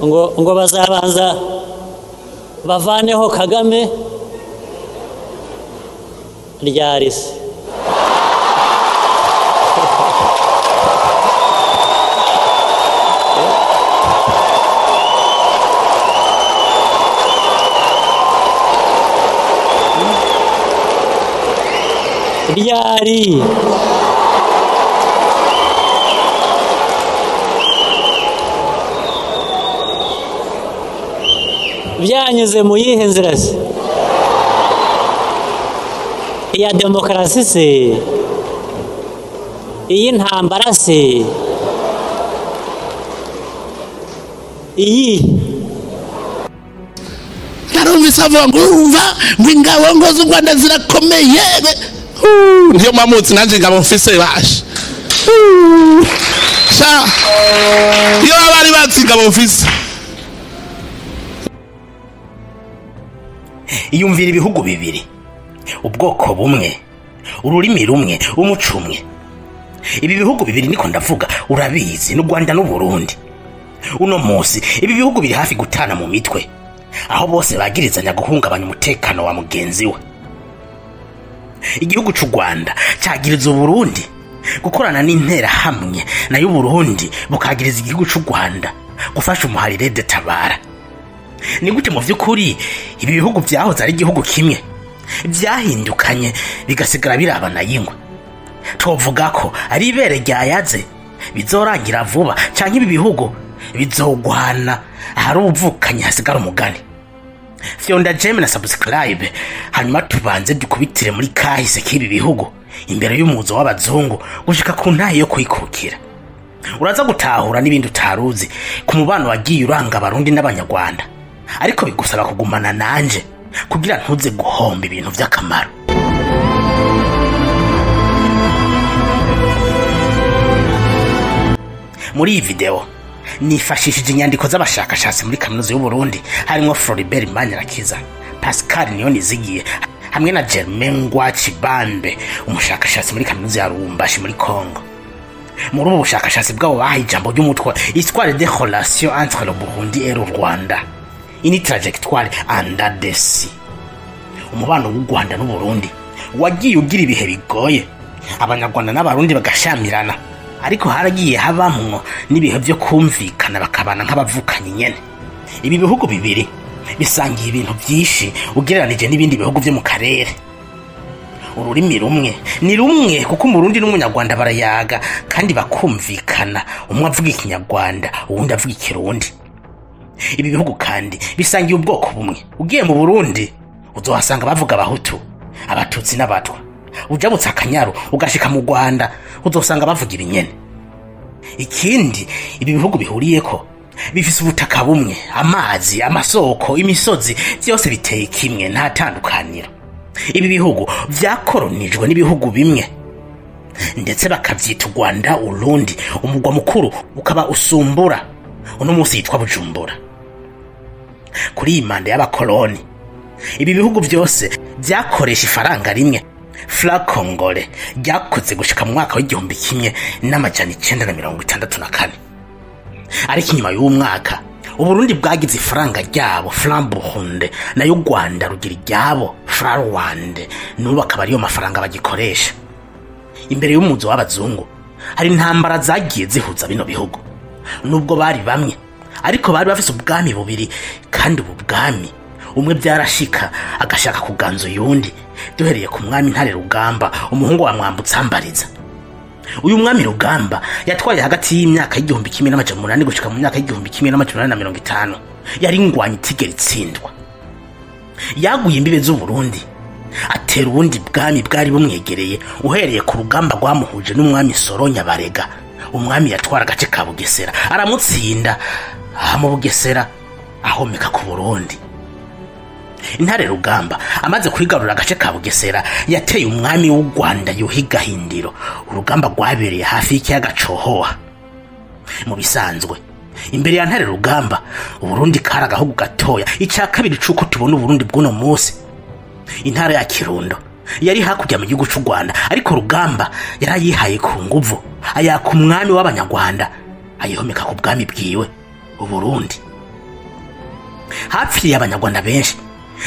Ngo bazabanza bavaneho Kagame ryarisi. Ryari. Byanyuze mu yihe nzira se? Iya demokarasi se? Iy'intambara se? Iyi narumvise avuga ngo urumva ngo ingabo ngo z'u Rwanda zirakomeye. Niyo mpamvu nanjye ingabo mfise bashe sha iyo bari batsi ingabo mfise. Iyumvira ibihugu bibiri, ubwoko bumwe, ururimi rumwe, umuco umwe. Ibi bihugu bibiri niko ndavuga urabizi, n'u Rwanda n'u Burundi. Uno munsi ibi bihugu biri hafi gutana mu mitwe, aho bose bagirizanya guhungabanya umutekano wa mugenzi we. Igihugu c'u Rwanda cagiriza Burundi gukorana n'intera hamwe nayo Burundi bukagiriza igihugu c'u Rwanda gufasha umuharire de Tabara. Ni gute mu vy'ukuri ibi bihugu vyahoze ari igihugu kimwe vyahindukanye bigasigara birabana yingwe? Twovuga ko ari ibere ryayaze bizorangira vuba, canke ibi bihugu bizogwana ahari ubuvukanye hasigara umugani. Fyonda jeme na subscribe hanyuma tubanze dukubitire muri kahise k'ibi bihugu imbere y'umuzo w'abazungu gushika ku ntahe yo kwikukira. Uraza gutahura n'ibindi utaruzi ku mubano wagiye uranga abarundi n'abanyarwanda, ariko bigusaba kugumana nanje kugira ntuze guhomba ibintu vy'akamaro. Muri iyi video nifashishije inyandiko z'abashakashatsi muri kaminuza y'u Burundi harimo Floribert Manirakiza, Pascal Niyonizigiye hamwe na Germain Ngwachibambe, umushakashatsi muri kaminuza ya Lubumbashi muri Congo. Muri ubu bushakashatsi bwabo bahaye ijambo ry'umutwe Histoire des relations entre le Burundi et le Rwanda, une trajectoire under the sea. Umubano w'u Rwanda n'u Burundi wagiye ugira ibihe bigoye, abanyarwanda n'abarundi bagashamirana, ariko haragiye habamwo n'ibihe byo kumvikana bakabana nk'abavukanye nyene. Ibi bihugu bibiri bisangiye ibintu byinshi ugereranije n'ibindi bihugu byo mu karere. Ururimi rumwe ni rumwe kuko umurundi n'umunyarwanda barayaga kandi bakumvikana, umwe avuga ikinyarwanda uwundi avuga ikirundi. Ibi bihugu kandi bisangiye ubwoko bumwe. Ugiye mu Burundi uzohasanga bavuga abahutu, abatutsi n'abatwa. Ujabutse akanyaru ugashika mu Rwanda uzosanga bavuga ibinyene. Ikindi ibi bihugu bihuriyeko bifise ubutaka bumwe, amazi, amasoko, imisozi, byose biteye kimwe, nta tandukaniro. Ibi bihugu vyakoronijwe n'ibihugu bimwe ndetse bakavyita u Rwanda Urundi, umugwa mukuru ukaba Usumbura, uno munsi yitwa Bujumbura. Kuri iyi manda y'abakoloni ibi bihugu byose vyakoresha ifaranga rimwe, franc congolais, ryakoze gushika mu mwaka w'1964. Ariko inyuma y'uwo mwaka Uburundi bwagize ifaranga ryabo franc Burundi, nayo u Rwanda rugira iryabo franc Rwanda, n'ubu akaba ariyo mafaranga bagikoresha. Imbere y'umuzo w'abazungu hari intambara zagiye zihuza bino bihugu. Nubwo bari bamwe ariko bari bafise ubwami bubiri, kandi ubu bwami umwe byarashika agashaka kuganza uyundi. Duhereye ku mwami Ntare Rugamba, umuhungu wa Mwambutsa Mbariza. Uyu mwami Rugamba yatwaye hagati y'imyaka 1800 gushika mu myaka 1850. Yari ingwanyi itigera itsindwa. Yaguye imbibe z'u Burundi atera ubundi bwami bwari bumwegereye, uhereye ku rugamba rwamuhuje n'umwami Soronya Barega, umwami yatwara agace ka Bugesera, aramutsinda aha mu Bugesera ahomeka ku Burundi. Intare Rugamba amaze kwigarura agace ka Bugesera yateye umwami w'u Rwanda Yuhi Gahindiro. Urugamba rwabereye hafi y'ikiyaga Cohoha. Mu bisanzwe imbere ya Ntare Rugamba Uburundi kari agahugu gatoya, icya kabiri c'uko tubona Uburundi bw'uno munsi. Intara ya Kirundo yari hakurya mu gihugu c'u Rwanda, ariko Rugamba yarayihaye ku nguvu, ayaka umwami w'abanyarwanda ayihomeka ku bwami bwiwe Uburundi. Hapfiriye Abanyarwanda benshi,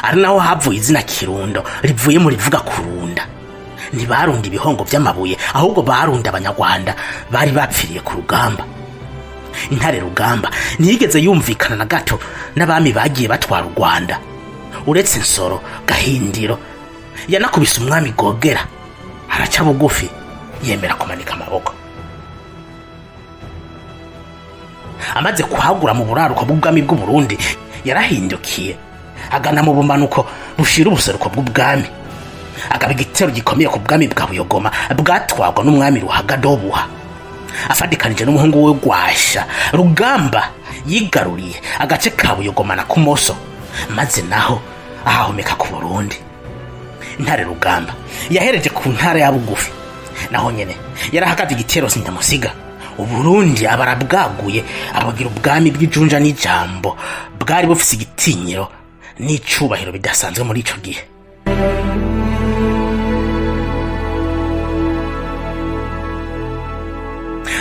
ari naho havuye izina Kirundo rivuye mu rivuga kurunda. Ntibarunda ibihongo by'amabuye, ahubwo barunda Abanyarwanda bari bapfiriye ku rugamba. Intare Rugamba ntiyigeze yumvikana na gato n'abami bagiye batwara u Rwanda, uretse Nsoro Gahindiro. Yanakubise umwami Gogera araca bugufi, yemera kumanika amaboko. Amaze kuhagura mu buraruko bw'ubwami bw'u Burundi, yarahindukiye agana mu bumanuko bushira ubuseruko bw'ubwami, agaba igitero gikomeye ku bwami bwa Buyogoma bwatwagwa n'umwami Ruhagadobuha. Afatikanije n'umuhungu we Rwasha, Rugamba yigaruriye agace ka Buyogoma na Kumoso, maze naho ahahomeka ku Burundi. Intare Rugamba yahereje ku ntara ya Bugufi, naho nyene yarahagaze igitero sindamusiga. Uburundi abarabwaguye abagira ubwami bw'ijunja n'ijambo bwari bufise igitinyiro n'icubahiro bidasanzwe muri ico gihe.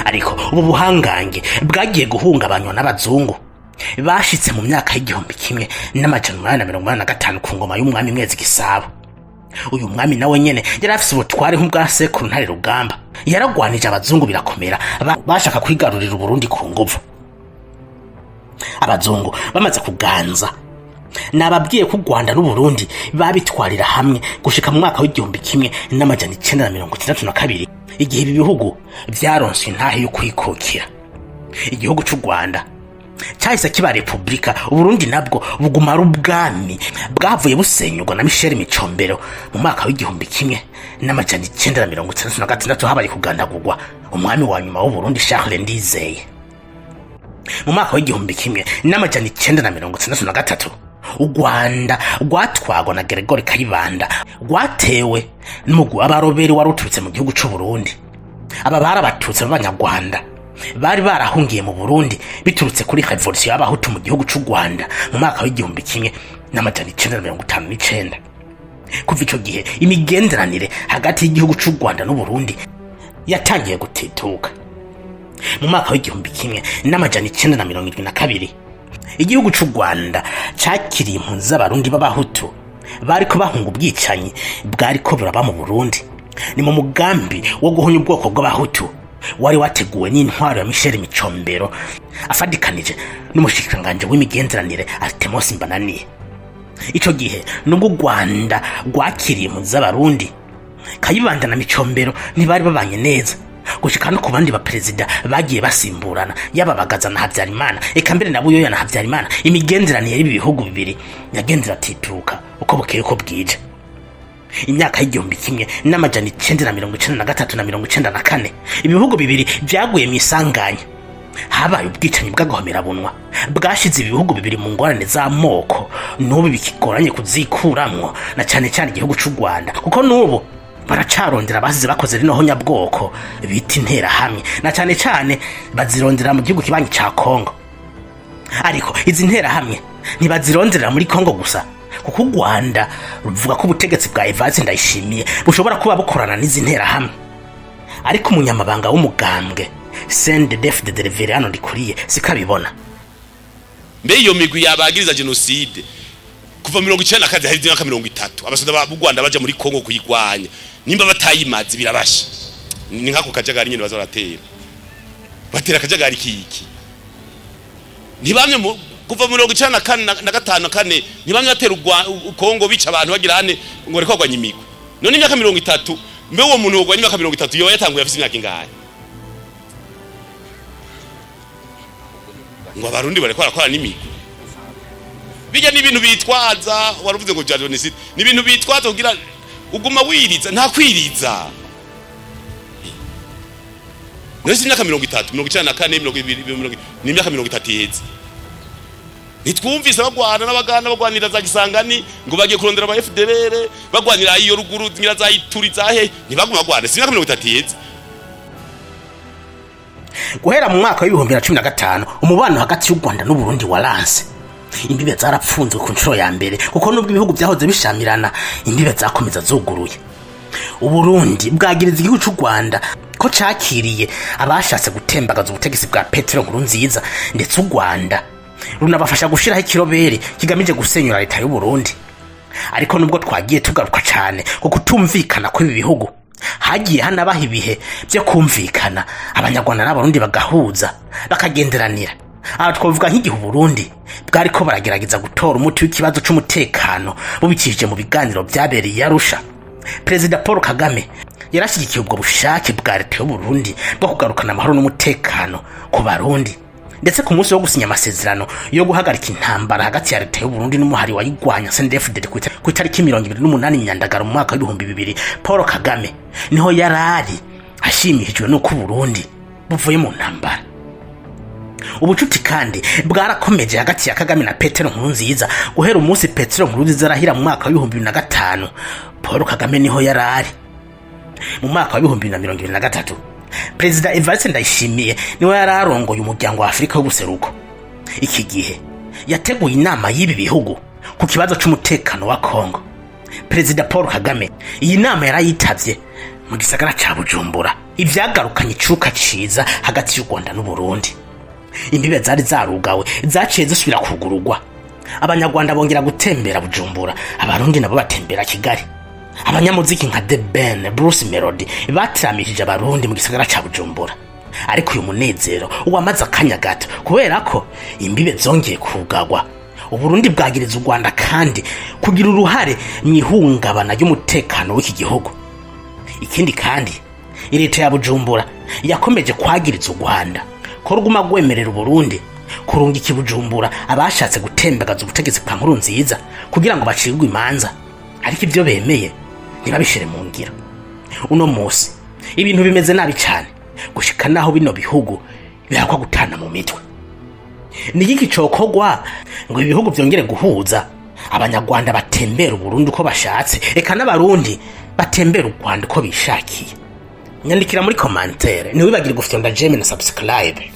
Ariko ubu buhangange bwagiye guhungabanywa n'abazungu bashitse mu myaka y'1885 ku ngoma y'umwami Mwezi Gisabo. Uyu mwami nawe nyene yari afise ubutware nk'ubwa sekuru Ntare Rugamba. Yaragwanije abazungu birakomera, bashaka kwigarurira Uburundi ku nguvu. Abazungu bamaze kuganza, nababwiye ko u Rwanda n'Uburundi babitwarira hamwe gushika mu mwaka w'1962, igihe ibi bihugu vyaronse intahe yo kwikukira. Igihugu c'u Rwanda cyahise kiba repubulika, Uburundi nabwo buguma ari ubwami bwavuye busenyurwa na Michel Micombero mu mwaka w'1966. Habaye kugandagurwa umwami wa nyuma w'Uburundi Charles Ndizeye. Mu mwaka w'1963 u Rwanda rwatwagwa na Gregory Kayibanda rwatewe n'umugwi w'abaroberi wari uturutse mu gihugu c'u Burundi. Aba bari abatutsi b'Abanyarwanda bari barahungiye mu Burundi biturutse kuri revolution y'abahutu mu gihugu c'u Rwanda mu mwaka w'1959. Kuva ico gihe imigenderanire hagati y'igihugu c'u Rwanda n'u Burundi yatangiye gutituka. Mu mwaka w'1972 igihugu c'u Rwanda cakiriye impunzi z'Abarundi b'Abahutu bariko bahunga ubwicanyi bwariko buraba mu Burundi. Ni mu mugambi wo guhonya ubwoko bw'Abahutu wari wateguwe n'intwaro ya Michel Micombero afadikanije n'umushikiranganje w'imigenderanire Artemus Mbananiye. Ico gihe nubwo u Rwanda rwakiriye impunzi z'Abarundi, Kayibanda na Micombero ntibari babanye neza, gushika no ku bandi baperezida bagiye basimburana, yaba Bagaza na Habyarimana, eka mbere na Buyoya na Habyarimana. Imigenderanire y'ibi bihugu bibiri yagendera tituka uko bukeye uko bwije. Imyaka y'1993 na 94 ibihugu bibiri vyaguye mu isanganya. Habaye ubwicanyi bw'agahomerabunwa bwashize ibihugu bibiri mu ngorane z'amoko n'ubu bikigoranye kuzikuramwo, na cane cane igihugu c'u Rwanda, kuko n'ubu baracarondera abasize bakoze rino honyabwoko bita interahamwe, na cane cane bazirondera mu gihugu kibanyi ca Kongo. Ariko izi nterahamwe ntibazironderera muri Kongo gusa, kuko u Rwanda ruvuga ko ubutegetsi bwa Evariste Ndayishimiye bushobora kuba bukorana n'izi nterahamwe. Ariko umunyamabanga w'umugambwe CNDD-FDD Reverien Ndikuriye sikabibona. Mbe iyo migwi yabagiriza genocide kuva 92 hari imyaka 30 abasoda b'u Rwanda baja muri Kongo kuyigwanya, nimba batayimaze birabasha. Ni nkako kajagari nyene bazaratera, batera kajagari kiki ntibamye kuva 94 na 5 kane ntibamye batera Kongo bica abantu bagira hane ngo bariko bagwanya imigwi. None imyaka 30, mbe uwo muntu wogwanya imyaka 30 yoba yatanguye afise imyaka ingahe? Ngo Abarundi bariko barakora n'imigwi. Bijya n'ibintu bitwaza, waruvuze ngo genocide ni ibintu bitwaza kugira uguma wiriza, nta kwiriza. None imyaka 30, 94, 20, ni imyaka 30 iheze. Nitwumvise bagwana n'abagana bagwanira za Kisangani ngo bagiye kurondera aba FDLR, bagwanira iyo ruguru ngira za Ituri za he, ntibaguma bagwana, si imyaka 30 iheze. Guhera mu mwaka w'2015 umubano hagati y'u Rwanda n'u Burundi waranse. Imbibe zarapfunzwe ku nshuro ya mbere, kuko nubwo ibihugu byahoze bishamirana imbibe zakomeza zuguruye. Uburundi bwagiriza igihugu c'u Rwanda ko cakiriye abashatse gutembagaza ubutegetsi bwa Petero Nkurunziza, ndetse u Rwanda Runabafasha gushiraho ikiroberi kigamije gusenyura leta y'u Burundi. Ariko nubwo twagiye tugaruka cane ku kutumvikana kw'ibi bihugu, hagiye hanabaho ibihe byo kumvikana, Abanyarwanda n'Abarundi bagahuza, bakagenderanira. Aha twavuga nk'igihe Uburundi bwariko baragerageza gutora umuti w'ikibazo c'umutekano bubikishije mu biganiro vyabereye i Arusha. Perezida Paul Kagame yarashyigikiye ubwo bushake bwa leta y'Uburundi bwo kugarukana amahoro n'umutekano ku Barundi. Ndetse ku munsi wo gusinya amasezerano yo guhagarika intambara hagati ya leta y'Uburundi n'umuhari wayigwanya CNDD-FDD ku itariki 28 Myandagaro mu mwaka w'2000, Paul Kagame niho yarari ashimishijwe n'uko Uburundi buvuye mu ntambara. Ubucuti kandi bwarakomeje hagati ya Kagame na Petero Nkurunziza guhera umunsi Petero Nkurunziza arahira mu mwaka w'2005. Paul Kagame niho yarari. Mu mwaka wa 2023, Perezida Evariste Ndayishimiye niwe yararongoye Umuryango wa Afurika w'Ubuseruko. Iki gihe yateguye inama y'ibi bihugu ku kibazo c'umutekano wa Kongo. Perezida Paul Kagame iyi nama yarayitavye mu gisagara ca Bujumbura, ivyagarukanye icuka ciza hagati y'u Rwanda n'Uburundi. Imbibe zari zarugawe zaciye zisubira kugurugwa, Abanyarwanda bongera gutembera Bujumbura, Abarundi nabo batembera Kigali. Abanyamuziki nka The Ben, Bruce Melody batiramishije Abarundi mu gisagara ca Bujumbura. Ariko uyu munezero wamaze akanya gato, kubera ko imbibe zongeye kugagwa. Uburundi bwagiriza u Rwanda kandi kugira uruhare mu ihungabana ry'umutekano w'iki gihugu. Ikindi kandi, leta ya Bujumbura yakomeje kwagiriza u Rwanda ko ruguma rwemerera Uburundi kurungika i Bujumbura abashatse gutembagaza ubutegetsi bwa Nkurunziza kugira ngo bacirwe imanza, ariko ibyo bemeye ntibabishire mu ngiro. Uno munsi ibintu bimeze nabi cyane, gushika naho bino bihugu bihakwa gutana mu mitwe. Ni iki cokogwa ngo ibihugu byongere guhuza, Abanyarwanda batembera Uburundi uko bashatse, eka n'Abarundi batembera u Rwanda uko bishakiye? Nyandikira muri commentaire. Ntiwibagire gufyonda j'aime na subscribe.